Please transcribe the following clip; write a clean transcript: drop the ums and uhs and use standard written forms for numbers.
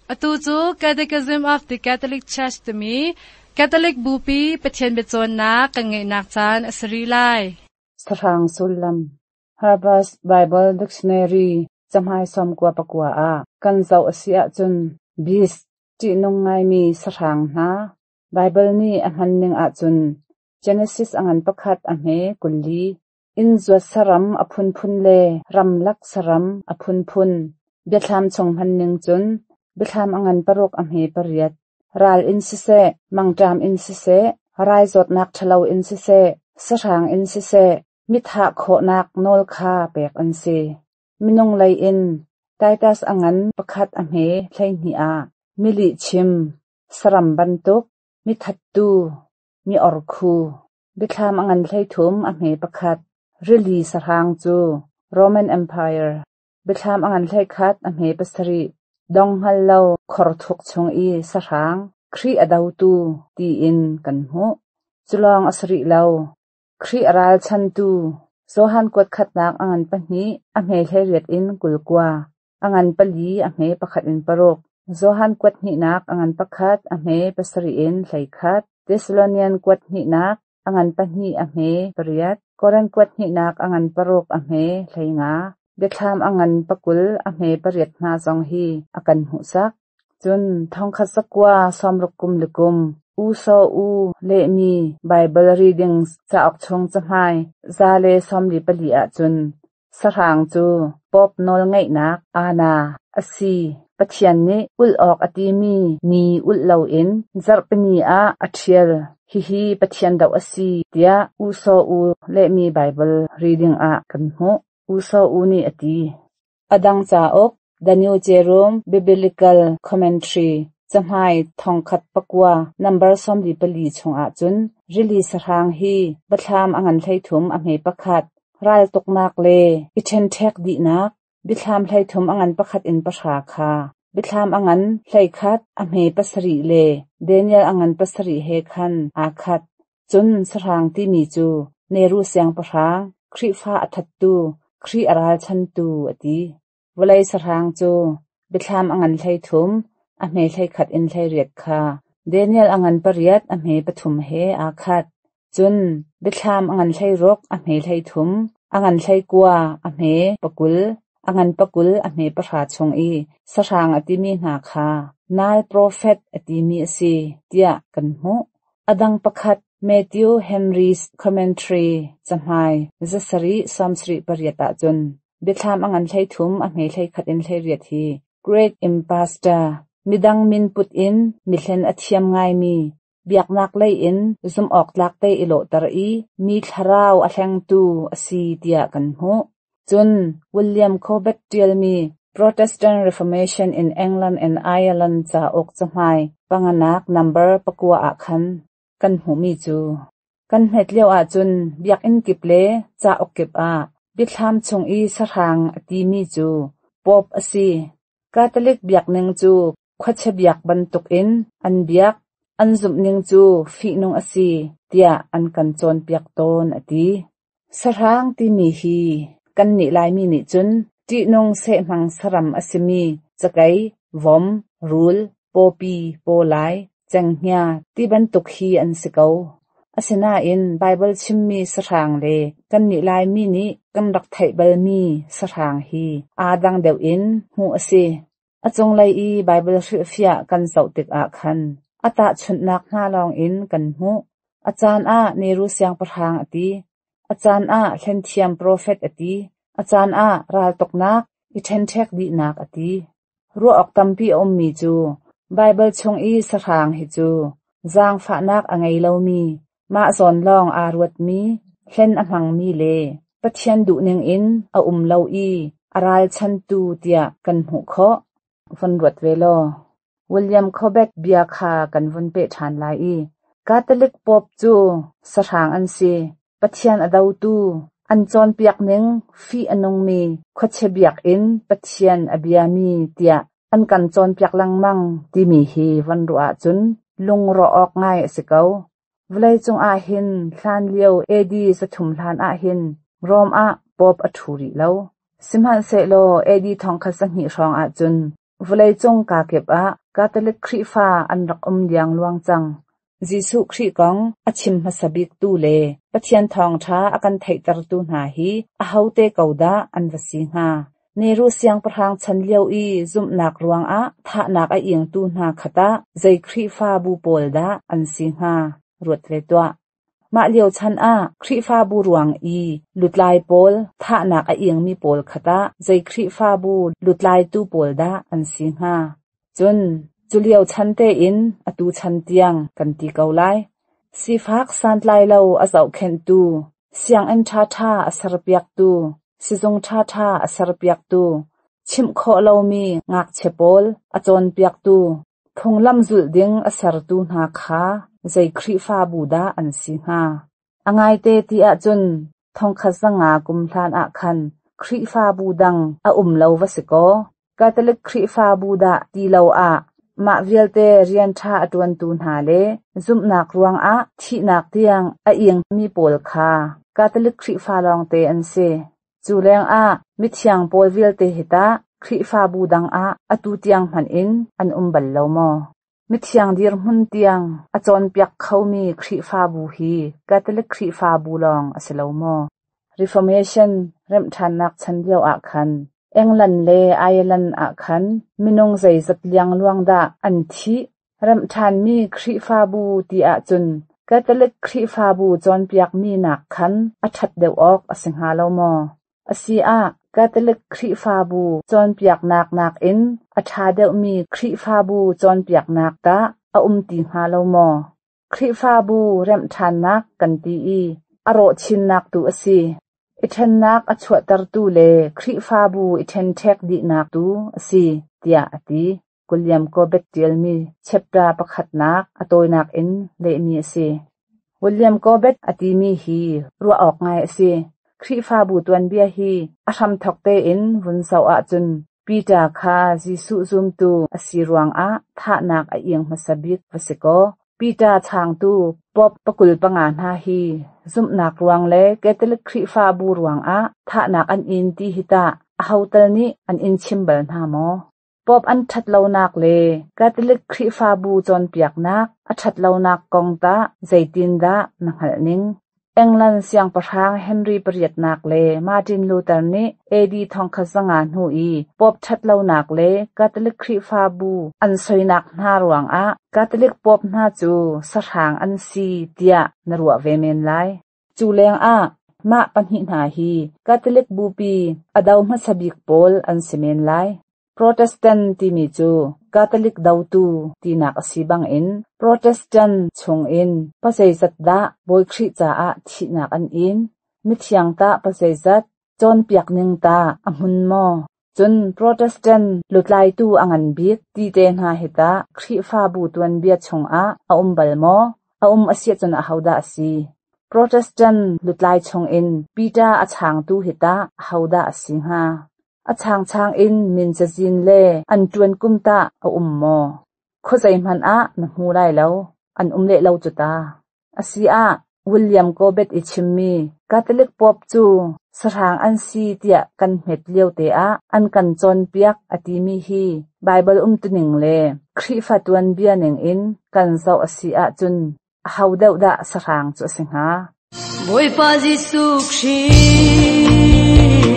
Atu cu Catechism of the Catholic Church timi Catholic Bupi Pathian biacawnnak kan ngeihnak caan a si rih lai. Sahrang sullam Harvard Bible Dictionary cahmai 99 ah kan zoh a si ahcun beast ṭihnung ngaimi sahrang hna Baibal nih a hmanning ahcun Genesis a ngan pakhat a hme 24 Inn zuat saram a phunphun le ramlak saram a phunphun. Biathlam chung hmanning cun biathlam a ngan paruk a hme pariat. Ral in siseh, mangṭam in siseh, rai zawtnak ṭhalo in siseh, sahrang in siseh, mithah khawhnak nawl kha pek an si. Minung lei in Titus a ngan pakhat a hme 12 ah milihchim, saram bantuk, mithattu, mi orkhu, Biathlam a ngan 13 a hme pakhat. Rili sahrang cu Roman Empire. Biathlam a ngan 11 a hme pasarih. Dong hngal lo khor thuk chung i sahrang, Khrih a dotu tiin kan hmuh. Cu lawng a si rih lo. Khrih a ralchantu Johan kuat khatnak a ngan pahnih a hme 18 in 29. A ngan pali a hme pakhat in paruk. Johan kuat hnihnak a ngan pakhat a hme pasarih in 11. Thessalonian kuat hnihnak a ngan pahnih a hme pariat. Korin kuat hnihnak a ngan paruk a hme 15. Biathlam a ngan pakul a hme pariat hna zong hi a kan hmuhsak. Cun 1961 kum le kum U Saw U lehmi Bible Readings cauk chung cahmai 144 ahcun Sahrang cu Pope nawlngeihnak aana a si. Pathian nih ulh awk a timi ni ulh loin zarhpini ah a ṭhial. Hihi Pathian doh a si tiah U Saw U lehmi Baibal reading ah kan hmuh. U Saw U nih a ti. A dang cauk The New Jerome Biblical Commentary cahmai 1009 nambar 44 chungah cun rili sahrang hi biathlam a ngan 33 a hme pakhat raltuknak le i ṭhenṭhek dihnak biathlam 33 a ngan pakhat in pahra kha biathlam a ngan 11 a hme pasarih le Daniel a ngan pasarih he khan aa khat. Cun sahrang timi cu Neru siangpahrang, Khrihfa a thattu, Khrih a ralchantu a ti. Vawlei sahrang cu biathlam a ngan 33, a hme 11 in 18 kha Daniel a ngan pariat a hme pathum he aa khat. Cun biathlam a ngan 16 a hme 33, a ngan 19 a hme pakul, a ngan pakul a hme pahra chung i sahrang a timi hna kha nal profet a timi a si tiah kan hmuh. A dang pakhat Matthew Henry's Commentary cahmai zasarih sawmsarih pariat ahcun biathlam a ngan 33 a hme 11 in 18 hi Great Impostor, midang min put in mihlen a thiam ngaimi, biaknak lei in zumhawktlak te i lawhter i mi thlarau a hlengtu a si tiah kan hmuh. Cun William Cobbett ṭialmi Protestant Reformation in England and Ireland cauk cahmai panganak nambar pakua ah khan kan hmuhmi cu kan hmet lio ahcun biakinn kip le cauk kip ah biathlam chung i sahrang a timi cu Pope a si. Catholic biakning cu khuachia biak bantukin an biak, an zumhning cu fihnung a si tiah an kan cawnpiak tawn a ti. Sahrang timi hi kannih Laimi nih cun ṭihnung sehhmang saram a simi cakei, vom, rul, pawpi, pawlai, cenghngia ti bantuk hi an si ko. Asinain Baibal chimmi sahrang le kannih Laimi nih kan rak theih balmi sahrang hi aa dang deuh in hmuh a si. A cunglei i Baibal hrilhfiah kan zoh tikah khan a tahchunhnak hna lawngin kan hmuh. A caan ah Neru siangpahrang a ti, a caan ah hlenthiam profet a ti, a caan ah raltuknak, i ṭhenṭhek dihnak a ti. Ruah awk tampi a ummi cu Baibal chung i sahrang hi cu zaangfahnak a ngei lomi, mah zawn lawng aa ruatmi, hlen a hmangmi le Pathian duhning in a um lo i a ralchantu tiah kan hmuh khawh. Von ruat ve law. William Cobbett bia kha kan vun peh ṭhan lai i Catholic Pope cu sahrang an si, Pathian a dotu, an cawnpiak ning fih a nungmi khuachia biakinn Pathian a biami tiah an kan cawnpiak lengmang timi hi von ruah ahcun lungrawh awk ngai a si ko. Vawleicung ah hin hlanlio AD 300 hlan ah hin Rome ah Pope a ṭhu rih lo. Sihmanhsehlaw AD 1200 hrawng ahcun. Vawleicung kakip ah Catholic Khrihfa an rak um liangluang cang. Jesuh Khrih kong a chim hmasa biktu le Pathian thawngṭha a kan theihtertu hna hi ahote ko dah an va si hnga? Nero siangpahrang chan lio i zumhnak ruangah thahnak a ingtu hna kha tah zei Khrihfabu pawl dah an si hnga? Ruat ve tuah. Mah lio chan ah Khrihfabu ruang i lutlai pawl thahnak a ingmi pawl kha tah zei Khrihfabu lutlaitu pawl dah an si hnga? Cun cu lio chan tein atu chan tiang kan ti ko lai. Sifak santlai lo a zohkhenhtu, sianginn ṭhaṭha a serpiaktu, sizung ṭhaṭha a serpiaktu, chimh khawh lomi ngakchia pawl a cawnpiaktu, phunglam zulh ding a sertu hna kha zei Khrihfabu dah an si hnga? A ngaite ti ahcun 1500 kum hlan ah khan Khrihfabu dang a um lo va si kaw, Catholic Khrihfabu dah ti lo ah mah vialte rian ṭha a ṭuantu hna le zumhnak ruangah thihnak tiang a ingmi pawl kha Catholic Khrihfa lawngte an si. Cu lengah mithiang pawl vialte hi tah Khrihfabu dang ah atu tiang hmanh in an um bal lo maw? Mithiang dirhmun tiang a cawnpiak khomi Khrihfabu hi Catholic Khrihfabu lawng a si lo maw? Reformation remhṭhannak chan lio ah khan England le Ireland ah khan minung zeizat liangluang dah an thih? Remhṭhanmi Khrihfabu ti ahcun Catholic Khrihfabu cawnpiakmi nak khan a ṭhat deuh awk a si hnga lo maw? A si ah, Catholic Khrihfabu cawnpiaknak nakin a ṭha deuhmi Khrihfabu cawnpiaknak tah a um ti hnga lo maw? Khrihfabu remhṭhannak kan ti i a rawh chinnak tu a si. I ṭhennak a chuahtertu le Khrihfabu i ṭhenṭhek dihnak tu a si, tiah a ti. William Corbett ṭialmi chapter pakhatnak a tawinak in lehmi a si. William Corbett a timi hi ruah awk ngai a si. Khrihfabu tuanbia hi a hramthawk tein vun zoh ahcun Peter kha Jesuh zumtu a si ruangah thahnak a ing hmasa bik va si kaw, Peter changtu Pope 25 hna hi zumhnak ruang le Catholic Khrihfabu ruangah thahnak an in ti hi tah aho tal nih an in chim bal hna maw? Pope an ṭhatlonak le Catholic Khrihfabu cawnpiaknak a ṭhatlonak kong tah zeitindah na hngalh ning? England siangpahrang Henry pariatnak le Martin Luther nih AD 1500 hnu i Pope ṭhatlonak le Catholic Khrihfabu an soinak hna ruangah Catholic Pope hna cu sahrang an si tiah na ruah ve men lai. Cu lengah mah pahnih hna hi Catholic Bupi a do hmasa bik pawl an si men lai. Protestant timi cu Catholic dotu tinak a si bangin Protestant chungin pazeizat dah Bawi Khrih caah thihnak an in? Mithiang tah pazeizat? Cawnpiak ning tah a hmun maw? Cun Protestant lutlaitu a ngan bik ti te hna hi tah Khrihfabu tuanbia chungah a um bal maw? A um a si ahcun ahodah a si? Protestant lutlai chungin Peter a changtu hi tah ahodah a si hnga? A changchang in min cazin le an ṭuan kum tah a um maw? Khuazei hmanh ah na hmu lai lo, an um leh lo cu ta. A si ah, William Corbett i chimmi Catholic Pope cu sahrang an si tiah kan hmet lio te ah an kan cawnpiak a timi hi Baibal umtuning le Khrihfa tuanbia ning in kan zoh a si ahcun aho deuh dah sahrang cu a si hnga? Bawipa Jesuh Khrih.